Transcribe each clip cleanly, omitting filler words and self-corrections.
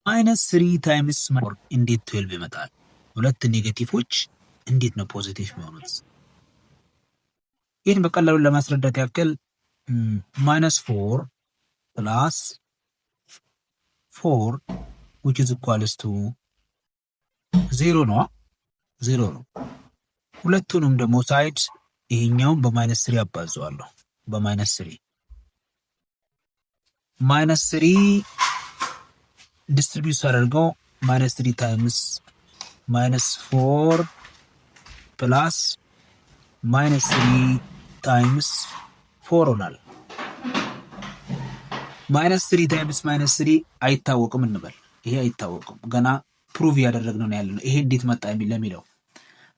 Minus three times four እንዴት 12 ይመጣል? ሁለት negative ኦች እንዴት ነው positive የሚሆኑት? ይህን በቀላሉ ለማስረዳት ያክል minus four plus four which is equals to zero ነው፣ ዜሮ ነው። ሁለቱንም ደግሞ side ይሄኛውን በ minus three አባዘዋለሁ። በ minus three፣ minus three distribute ሳደርገው minus three times minus four plus minus three times four ሆናል። Minus three times minus three አይታወቅም እንበል። ይሄ አይታወቅም፣ ገና prove እያደረግነው ነው ያለነው። ይሄ እንዴት መጣ ለሚለው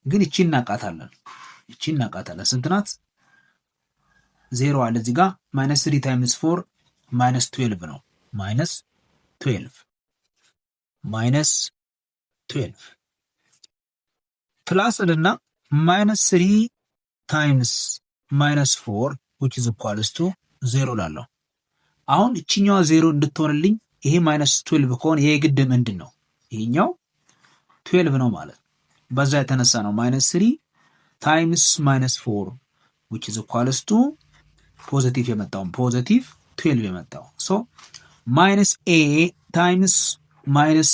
ግን እቺ እናቃታለን። እቺ እናቃታለን። ስንት ናት? ዜሮ አለ እዚህ ጋር። Minus three times four minus 12 ነው። Minus 12፣ minus 12 plus እና minus three times minus four which is equals to zero ላለው አሁን እችኛዋ ዜሮ እንድትሆንልኝ ይሄ minus 12 ከሆነ ይሄ ግድ ምንድን ነው? ይሄኛው 12 ነው ማለት ነው። በዛ የተነሳ ነው minus three times minus four which is equals to positive የመጣውን positive 12 የመጣው። So minus a times minus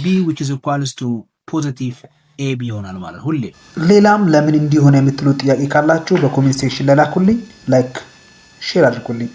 b which is equals to positive a b ይሆናል ማለት ሁሌ። ሌላም ለምን እንዲህ ሆነ የምትሉት ጥያቄ ካላችሁ በ comment section ላይ ላኩልኝ። Like፣ share አድርጉልኝ።